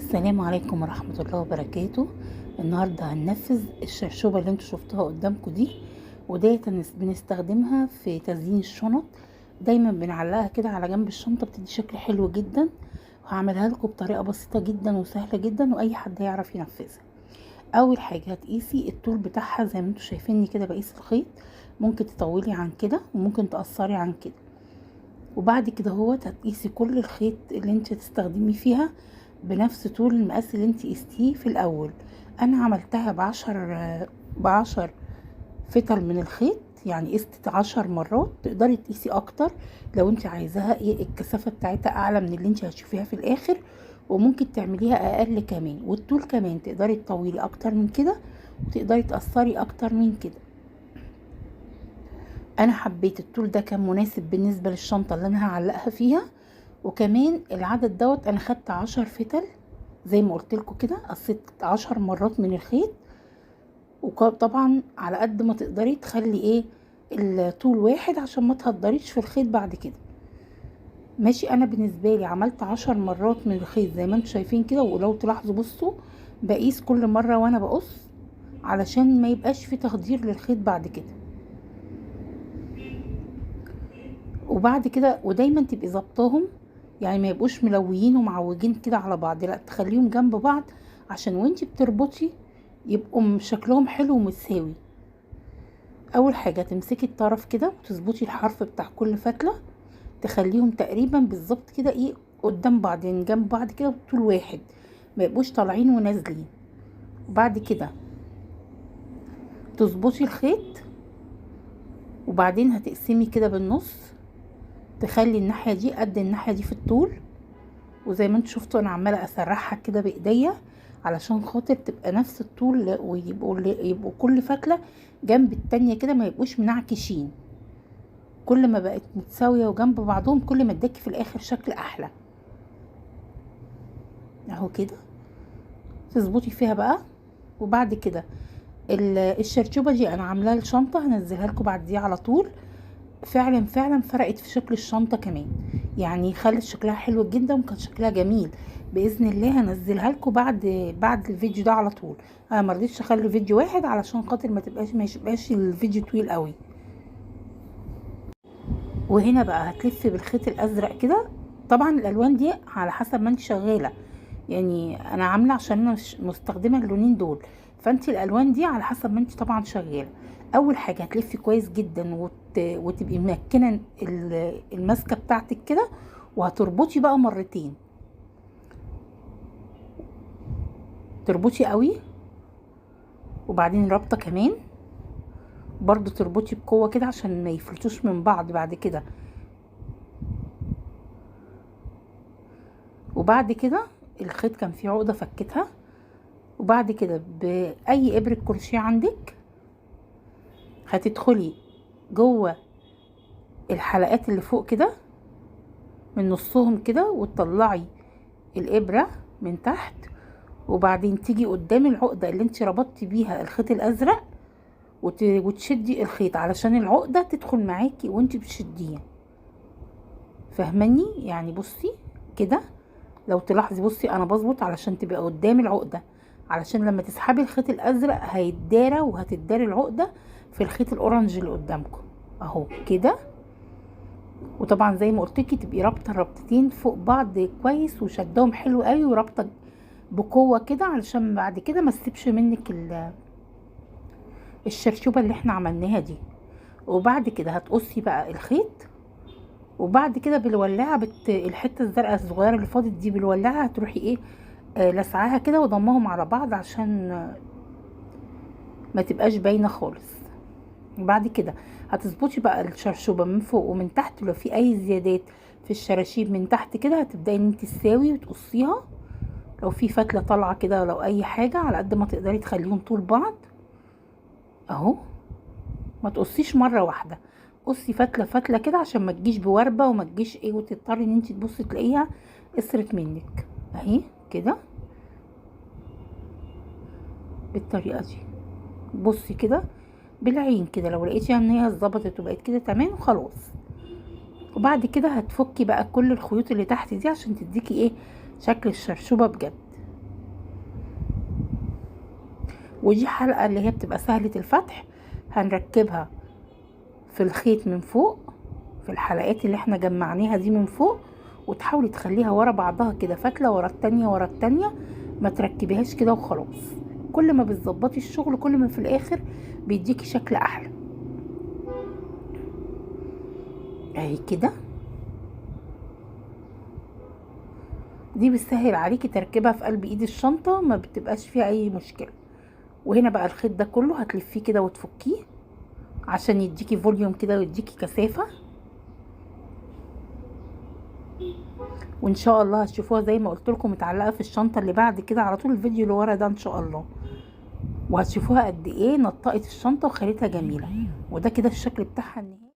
السلام عليكم ورحمة الله وبركاته. النهاردة هننفذ الشرشوبة اللي انتوا شفتوها قدامكم دي، وديت بنستخدمها في تزيين الشنط. دايما بنعلقها كده على جنب الشنطة، بتدي شكل حلو جدا. وهعملها لكم بطريقة بسيطة جدا وسهلة جدا، واي حد هيعرف ينفذها. اول حاجة هتقيسي الطول بتاعها زي ما انتوا شايفيني كده بقيس الخيط، ممكن تطولي عن كده وممكن تقصري عن كده. وبعد كده اهوت هتقيسي كل الخيط اللي انت هتستخدمي فيها بنفس طول المقاس اللي انت قستيه في الاول. انا عملتها بعشر فتل من الخيط، يعني قست 10 مرات. تقدري تقيسي اكتر لو انت عايزاها ايه الكثافة بتاعتها اعلى من اللي انت هتشوفيها في الاخر، وممكن تعمليها اقل كمان. والطول كمان تقدري تطولي اكتر من كده وتقدري تقصري اكتر من كده. انا حبيت الطول ده، كان مناسب بالنسبة للشنطه اللي انا هعلقها فيها. وكمان العدد دوت انا خدت 10 فتل زي ما قلت لكم كده، قصيت 10 مرات من الخيط. وطبعا على قد ما تقدري تخلي ايه الطول واحد عشان ما تهدريش في الخيط بعد كده، ماشي. انا بالنسبة لي عملت 10 مرات من الخيط زي ما انتم شايفين كده. ولو تلاحظوا بصوا بقيس كل مرة وانا بقص علشان ما يبقاش في تخدير للخيط بعد كده. وبعد كده ودايما تبقي ظبطاهم، يعني ما يبقوش ملويين ومعوجين كده على بعض، لا تخليهم جنب بعض عشان وانتي بتربطي يبقوا شكلهم حلو ومتساوي. اول حاجة تمسكي الطرف كده وتظبطي الحرف بتاع كل فتله، تخليهم تقريبا بالظبط كده ايه قدام بعض، يعني جنب بعض كده بطول واحد، ما يبقوش طالعين ونازلين. وبعد كده تظبطي الخيط، وبعدين هتقسمي كده بالنص، تخلي الناحية دي قد الناحية دي في الطول. وزي ما انتوا شفتوا انا عماله اسرحها كده بايديا علشان خاطر تبقى نفس الطول، ويبقوا كل فتله جنب التانية كده، ما يبقوش منعكشين. كل ما بقت متساوية وجنب بعضهم كل ما اداكي في الاخر شكل احلى. اهو كده تظبطي فيها بقى. وبعد كده الشرشوبه دي انا عاملاها الشنطة، هنزلها لكم بعد دي على طول. فعلا فعلا فرقت في شكل الشنطة كمان، يعني خلت شكلها حلو جدا وكان شكلها جميل. باذن الله هنزلها لكم بعد الفيديو ده على طول. انا ما رضيتش اخلي فيديو واحد علشان خاطر ما يبقاش الفيديو طويل قوي. وهنا بقى هتلفي بالخيط الازرق كده. طبعا الالوان دي على حسب ما انت شغالة، يعني انا عامله عشان انا مستخدمة اللونين دول، فانت الالوان دي على حسب ما انت طبعا شغالة. اول حاجة هتلفي كويس جدا وتبقي ممكنة الماسكه بتاعتك كده، وهتربطي بقى مرتين، تربطي قوي وبعدين رابطه كمان برضو، تربطي بقوة كده عشان ما يفلتوش من بعض بعد كده. وبعد كده الخيط كان فيه عقده فكتها. وبعد كده باي ابره كروشيه عندك هتدخلي جوه الحلقات اللي فوق كده من نصهم كده، وتطلعي الابره من تحت، وبعدين تيجي قدام العقدة اللي انت ربطتي بيها الخيط الازرق وتشدي الخيط علشان العقدة تدخل معاكي وانت بتشديها. فاهماني؟ يعني بصي كده لو تلاحظي، بصي انا بظبط علشان تبقى قدام العقدة، علشان لما تسحبي الخيط الازرق هيتدارى وهتداري العقدة في الخيط الاورنج اللي قدامكم اهو كده. وطبعا زي ما قلت لك تبقي رابطه الربطتين فوق بعض كويس وشدهم حلو قوي، ورابطه بقوة كده علشان بعد كده ما تسيبش منك الشرشوبه اللي احنا عملناها دي. وبعد كده هتقصي بقى الخيط، وبعد كده بالولاعه الحتة الزرقاء الصغيرة اللي فاضت دي بالولاعه هتروحي ايه لسعاها كده وضمهم على بعض عشان ما تبقاش باينة خالص. بعد كده هتظبطي بقى الشرشوبه من فوق ومن تحت، لو في اي زيادات في الشراشيب من تحت كده هتبداي ان انت تساوي وتقصيها، لو في فتله طالعه كده لو اي حاجة على قد ما تقدري تخليهم طول بعض اهو. ما تقصيش مرة واحدة، قصي فتله فتله كده عشان ما تجيش بوربه وما تجيش ايه وتضطري ان انت تبصي تلاقيها قصرت منك اهي كده بالطريقة دي. بصي كده بالعين كده، لو لقيتيها ان هي اتظبطت وبقت كده تمام خلاص. وبعد كده هتفكي بقى كل الخيوط اللي تحت دي عشان تديكي ايه شكل الشرشوبه بجد. ودي حلقة اللي هي بتبقى سهلة الفتح، هنركبها في الخيط من فوق في الحلقات اللي احنا جمعناها دي من فوق، وتحاولي تخليها ورا بعضها كده، فتلة ورا التانية ورا التانية، ما تركبيهاش كده وخلاص. كل ما بتظبطي الشغل كل ما في الاخر بيديكي شكل احلى. اهي كده، دي بتسهل عليكي تركيبها في قلب ايد الشنطة، ما بتبقاش فيها اي مشكلة. وهنا بقى الخيط ده كله هتلفيه كده وتفكيه عشان يديكي volume كده ويديكي كثافة. وان شاء الله هتشوفوها زي ما قلت لكم متعلقة في الشنطة اللي بعد كده على طول، الفيديو اللي ورا ده ان شاء الله، وهتشوفوها قد ايه نطقت الشنطة وخلتها جميلة. وده كده الشكل بتاعها النهائي.